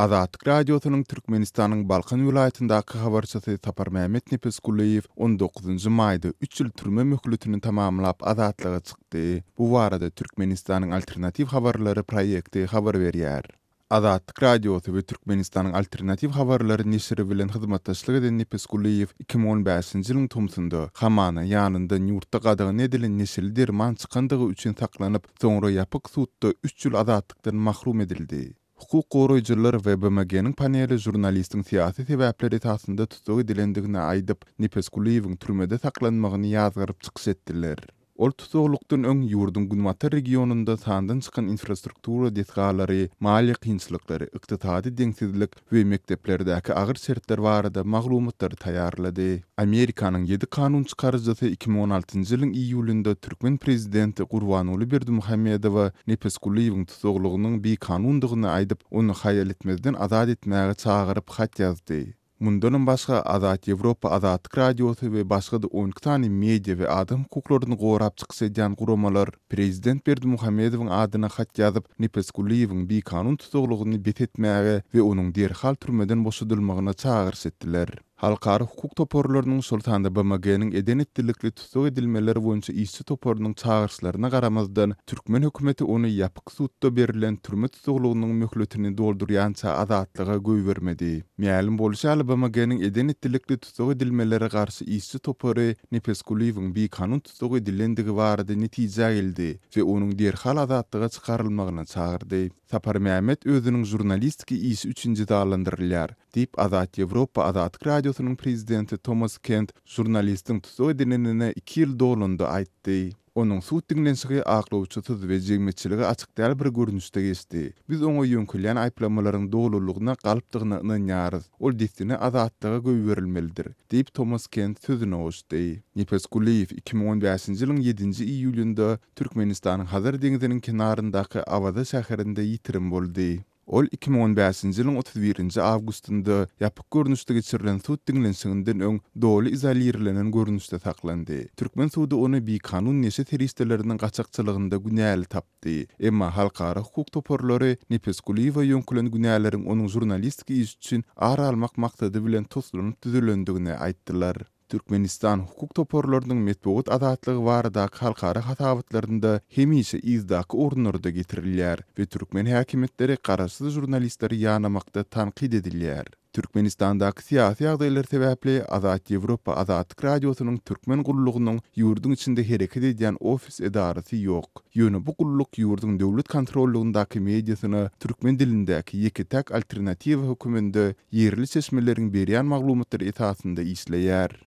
Azatlyk Radiosynyň Türkmenistanyň Balkan welaýatyndaky habarçysy Saparmämmet Nepesgulyýew on dokuzynjy maýda üç ýyl türme möhletini tamamlap azatlyga çykdy. Bu barada Türkmenistanyň Alternatiw habarlary proýekti habar berýär. Azatlyk Radiosy we Türkmenistanyň Alternatiw habarlary neşiri bilen hyzmatdaşlyk eden Nepesgulyýew 2015-nji ýylyň tomsunda, hamana, ýanyndan ýurtda gadagan edilen neşeli derman çykandygy üçin saklanyp, soňra ýapyk sudda üç ýyl azatlykdan mahrum edildi. Hukuk goraýjylar we BMG-niň paneli žurnalistiň syýasy sebäpler esasynda tussag edilendigini aýdyp, Nepesgulyýewiň türmede saklanmagyny ýazgaryp çykyş etdiler. Ol tussaglykdan öň ýurduň günbatar regionynda sandan çykan infrastruktura desgalary, maliýe kynçylyklary, ykdysady deňsizlik we mekdeplerdäki agyr şertler barada maglumatlary taýýarlady. Amerikanyň ýedi kanun çykaryjysy 2016-njy ýylyň iýulynda türkmen prezidenti Gurbanguly Berdimuhamedowa Nepesgulyýewiň tussaglygynyň bikanundygyny aýdyp, ony haýal etmezden azat etmäge çagyryp hat ýazdy. Mundanam başga, Azat Ýewropa Azatlyk Radiosy we başga-da 12 sany media we adam hukuklaryny gorap çykyş edýän guramalar prezident Berdimuhamedowyň adyna hat ýazyp, Nepesgulyýewiň bikanun tussaglygyny bes etmäge we onuň derhal türmeden boşadylmagyna çagyryş etdiler. Halkara hukuk toparlarynyň, şol sanda BMG-niň eden-etdilikli tussag edilmeler boýunça işçi toparynyň çagyryşlaryna garamazdan, türkmen hökümeti ony ýapyk sudda berlen türme tussaglygynyň möhletini doldurýança azatlyga goýbermedi. Mälim bolşy ýaly, BMG-niň eden-etdilikli tussag edilmelere garşy işçi topary Nepesgulyýewiň bikanun tussag edilendigi barada netijä geldi we onuň derhal azatlyga çykarylmagyna çagyrdy. Saparmämmet özüniň žurnalistiki işi üçin jezalandyrylýar, diýip, Azat Ýewropa Azatlyk Radiosynyň prezidenti Tomas Kent žurnalistiň tussag edilenine iki ýyl dolanda aýtdy. Onuň sud diňlenişigi aklawçysyz we jemgyýetçilige açyk däl bir görnüşde geçdi. Biz oňa ýöňkelýän aýyplamalaryň dolulygyna galpdygyna ynanýarys. Ol dessine azatlyga goýberilmelidir, diýip, Tomas Kent sözüne goşdy. Nepes Kulyýew 2015-nji ýylyň ýedinji iýulynda Türkmenistanyň Hazar deňziniň kenaryndaky Awaza şäherinde ýitirim boldy. Ol 2015-nji ýylyň 31-nji awgustynda ýapyk görnüşde geçirilen sud diňlenişiginden öň doly izolirlenen görnüşde saklandy. Türkmen sudy ony bikanun neşe serişdeleriniň gaçakçylygynda günäli tapdy. Emma halkara hukuk toparlary Nepesgulyýewe ýöňkülen günäleriň onuň žurnalistik işi üçin ar almak maksady bilen toslanyp düzülendigini aýtdylar. Türkmenistan hukuk toparlarynyň metbugat azatlygy baradaky halkara hasabatlarynda hemişe yzdaky orunlarda getirilýär we türkmen häkimiýetleri garaşsyz žurnalistleri ýanamakda tankyt edilýär. Türkmenistandaky syýasy ýagdaýlar sebäpli Azat Ýewropa Azatlyk Radiosynyň Türkmen gullugynyň ýurduň içinde hereket edýän ofis edarasy ýok. Ýöne bu gulluk ýurduň döwlet kontrollygyndaky mediasyna türkmen dilindäki ýeke-täk alternatiwa höküminde ýerli çeşmeleriň berýän maglumatlary esasynda işleýär.